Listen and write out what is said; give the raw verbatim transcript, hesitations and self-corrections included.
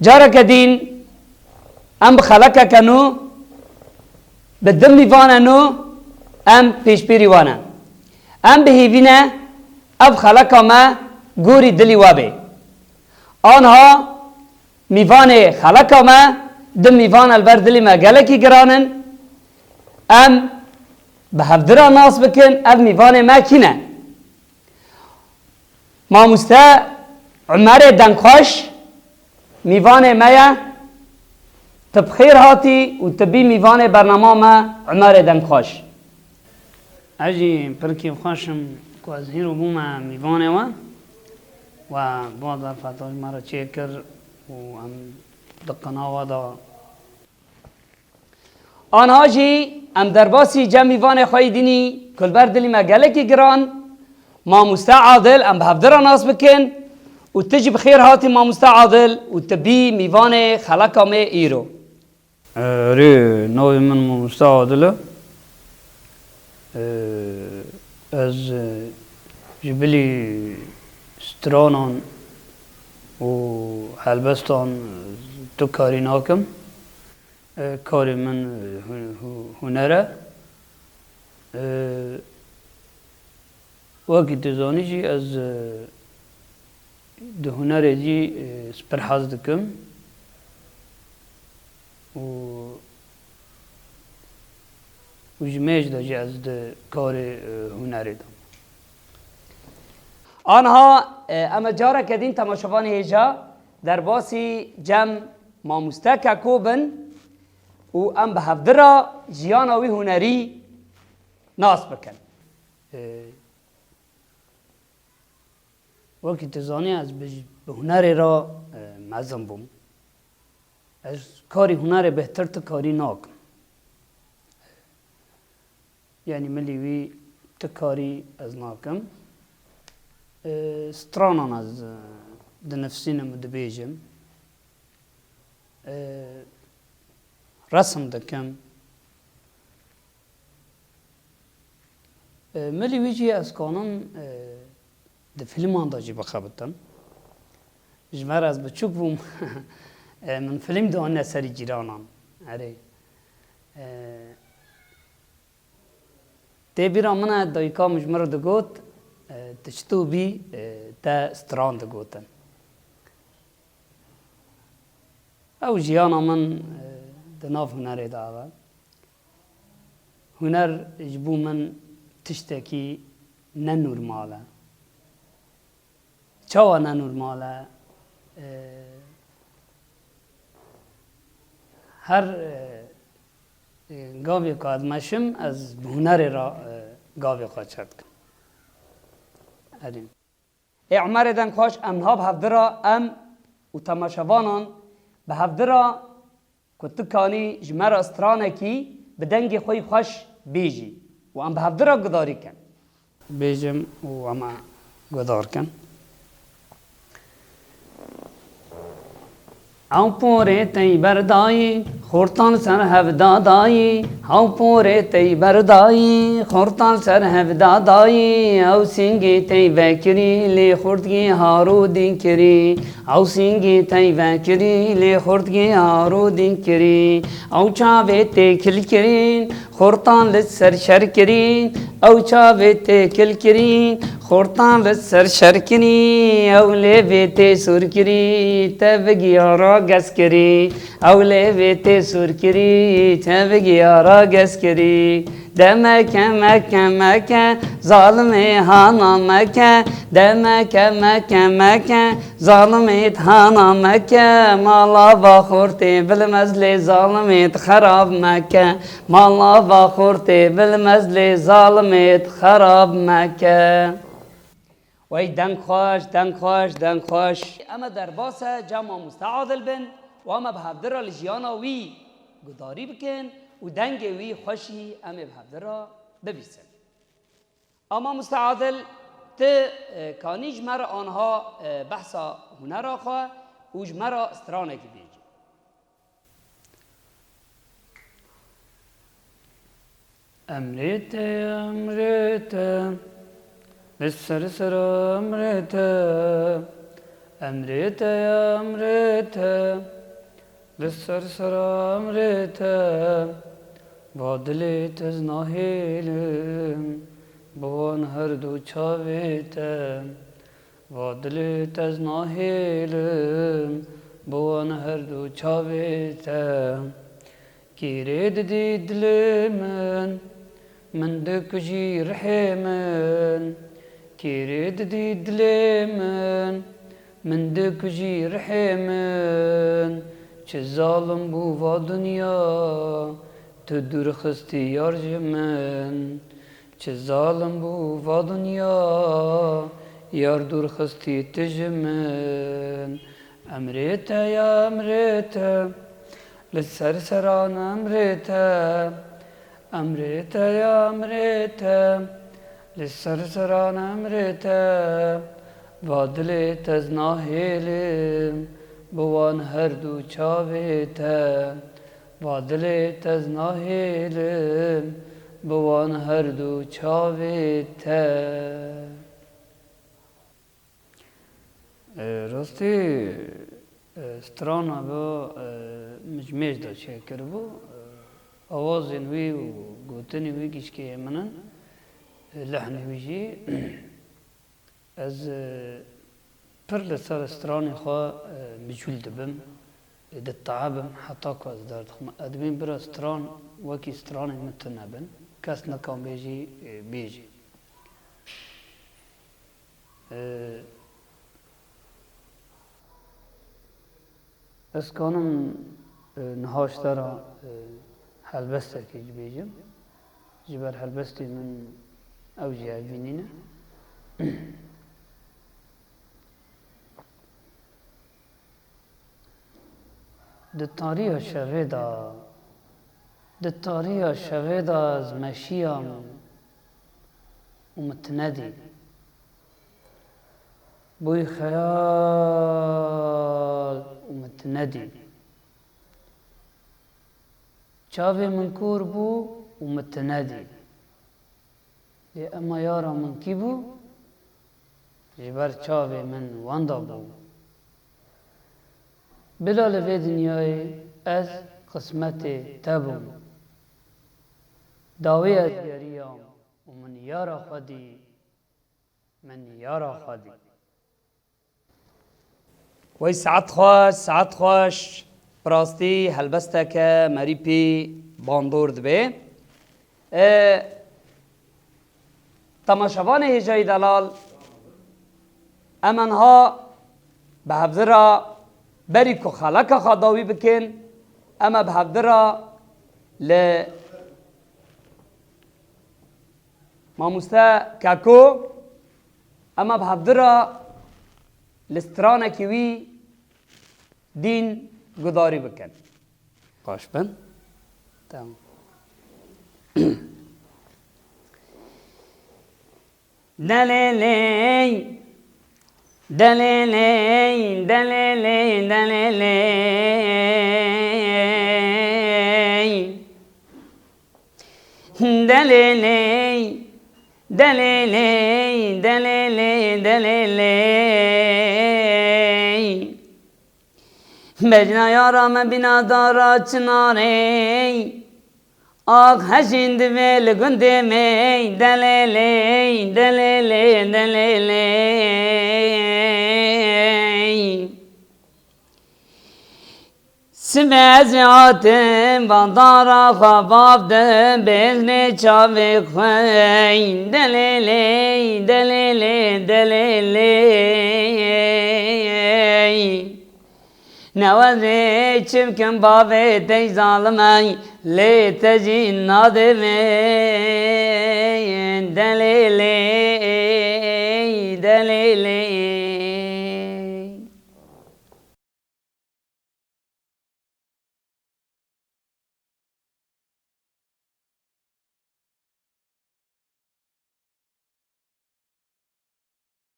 Careke dîn em bi xelekeke nû, bi du mîvane nû em pêşbîrî wan e. Em bi hêvî ne ev xeleka me gorî dilî we bê. Anha mîvanê xeleka me, du mîvan li ber dilî me gelekî giran in. Em bi hevdira nas bikin, ev mîvanê me kî ne? Mamoste Umerê Dengxweş mîvanê me ye. Tu bi xêr hatî û tu bî mîvanê bernama me Umerê Dengxweş. Ez jî pir kêfxweş im ku ez hîro bûme mîvanê we. We bi wa zerfeta ji me re çêkir û em di qinawa de Anha jî em derbasî cem mîvanê xwe yî dînî ku li ber dilî me gelekî giran, Mamoste Adil, em bi hevdira nas bikin û tu jî bi xêr hatî Mamoste Adil û tu bî mîvanê xeleka me îro. Erê, navê min Mamoste Adil e. Ez, e, ji bilî stranan û helbestan tu karî nakim. E, karê min, e, hu-, hu-, huner e. E, wekî tu zanî jî ez, e, di hunerê jî, e, pir hez dikim. Û, û ji mêj de jî ez di karê, e, hunerê de. Anha, e, em ê careke dîn temaşevanê hêja derbasî cem mamoste Keko bin û em bi hevdira jiyana wî hunerî nas bikin. E, wekî tu zanî ez bi, bi hunerê re, e, mezin bûm. Ez karî hunerê bêhtir ti karî nakim. Yanî milî wî ti karî ez nakim. E, stranan ez, e, dinifsînim û dibêjim. E, resim dikim. E, milî wî jî ez kanim, e, di fîlman de jî bixebitim. Ji me re ez biçûk bûm, e, min fîlm dianîne serî cîranan. Erê. E, tê bîra min e, dayika min ji min re digot, e, tu çito bî, e, te stran digotin. Ew jiyana min, e, di nav hunerê de ev e. Huner ji bo min tiştekî ne normal e. Çawa ne normal e? E, her, e, e, gavê ku ez meşim, ez bi hunerê re, e, gavê xwe çêdikim. Erê. Ê Umerê Dengxweş, em niha bi hevdira em û temaşevanan bi hevdira ku tu kanî ji me re stranekî bi dengê xwe yî xweş bêjî û em bi hevdira gudarî kin. Bêjim û em ê gudar kin. Ew porê tey berdayî, xortan ser hev dadayî. Ew porê tey berdayî, xortan ser hev dadayî. Ew sîngê tey vekirî, lê xortgê haro din kirî. Ew sîngê tey vekirî, lê xortgê haro din kirî. Ew çavê tê kil kirin, xortan li ser şer kirî, ew çavê tê kil kirî, xortan li ser şer kirî, ew lêvê tê sûr kirî, te vigiya ragez kirî, ew lêvê tê sûr kirî, te vigiya ragez kirî. De meke, meke, meke, zalimê hana meke, de meke, meke, meke, zalimê hana meke, mala va xortê bilmez lê zalimê xerab meke. Mala va xortê bilmez lê zalimê xerab meke. Wey deng xweş, deng xweş, deng xweş. Em ê derbase cem mamoste Adil bin û em ê bi hevdira li jiyana wî gudarî bikin û dengê wî xweşî em ê bi hevdira bibîsin. A mamoste Adil, tu, e, kanî ji me re anha, e, behsa hunera xwe û ji me re stranekî bêjî? Emrê te, emrê te, li ser sera emrê te, emrê te, emrê te. Li ser sera emrê te, va dilê te ez nahêlim, bi wan her du çavê te. Va dilê te ez nahêlim, bi wan her du çavê te. Kîrê didî dilê min, min dikujî rihê min. Kîrê didî dilê min, min dikujî rihê min. Çi zalim bû va dinya, tu dûr xistî yar ji min. Çi zalim bû va dinya, yar dûr xistî tu ji min. Emrê te ya emrê te, li ser seran emrê te. Emrê te ya emrê te, li ser seran emrê te. Va dilê te ez nahêlim, bi wan her du çavê te. Va dilê te ez nahêlim, bi wan her du çavê te. E, rastî, e, strana bi, e, mijmêj de çêkiribû. E, awazên wî û gotinên wî gişkê min in. E, lehnê wî jî. Ez, e, pir li ser stranê xwe, e, mijûl dibim, e, diteebim heta ku ez derdixim. Ez dibêm bira stran wekî stranên min tune bin. Kes nikan bêjî, e, bêjî. E, Ez kanim, e, niha ji te re, e, helbestekê jî bêjim. Ji ber helbestê min ew jî evî nîne. Di tariya şevê de, di tariya şevê de ez meşiyam û min tu nedî. Bûyî xeyal û min tu nedî. Çavê min kûr bû û min tu nedî. Lê ema yara min kî bû? Ji ber çavê min wenda bû. Bila li vê dinyayê ez qismetê te bûm. Dawî ez geriyam û min yara xwe dî. Min yara xwe dî. Wey saet xweş, saet xweş. Bi rastî helbesteke merî pî bandor dibe. E, temaşevanê hêjayî delal, em enha bi hevdira berî ku xeleka xwe dawî bikin, em ê bi hevdira li Mamoste Keko, em ê bi hevdira li stranekî wî dîn gudarî bikin. Baş bin. Tamam. Deleley, deleley, deleley, deleley. Deleley, deleley, deleley, deleley. Bejna yara me bîna dara çinarê. Ax hejîn divê li gundê me. Deleley, deleley, deleley. Sibê ez ê hatim bandara xwe bavdim bêjnê çavê xwe. Deleley, deleley, deleley. Newezê çi bikim bavê te zalim e, lê te jî nadê min. Deleley, deleley.